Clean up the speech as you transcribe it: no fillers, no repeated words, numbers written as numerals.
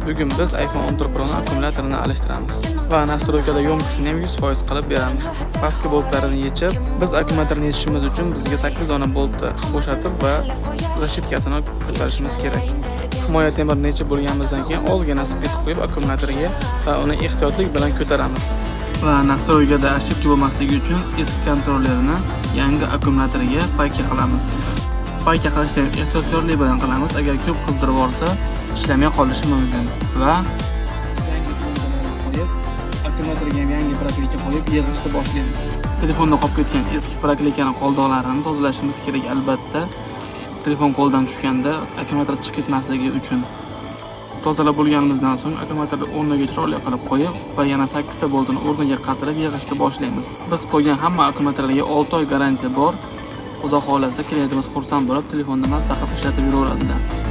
Bugun biz iPhone 14 Pro'ni akkumulyatorini alishtiramiz va настройка da ёмкость ini ham 100% qilib beramiz. Pastki boltlarini yechib, biz akkumulyatorni yechishimiz uchun bizga 8 dona boltni bo'shatib va защитка sini ko'tarishimiz kerak. Himoya temirini yechib bo'lganimizdan keyin ozgina spirt qo'yib akkumulyatorga va uni ehtiyotlik bilan ko'taramiz. Va настройка da ошибка bo'lmasligi uchun eski kontrollerni yangi akkumulyatorga пайка qilamiz. Пайка qilishda ham ehtiyotkorlik bilan qilamiz. Agar ko'p qizdirib yuborsa, ishlamay qolishi mumkin. Va yangi plombalarni qo'yib, akkumulyatorga ham yangi проклейка qo'yib yig'ishni boshlaymiz. Telefonda qolib ketgan eski проклейка ni qoldiqlarini tozalashimiz kerak albatta. Telefon qo'ldan tushganda akkumulyator chiqib ketmasligi uchun. Tozalab bo'lganimizdan so'ng akkumulyatorni o'rniga chiroyli qilib qo'yib va yana 8 ta boltini o'rniga qatirib yig'ishni boshlaymiz. Biz qo'ygan hamma akkumulyatorlarga 6 oy garantiya bor. Xudo xohlasa, klientimiz xursand bo'lib, telefonni mazza qilib ishlatib yuraveradilar.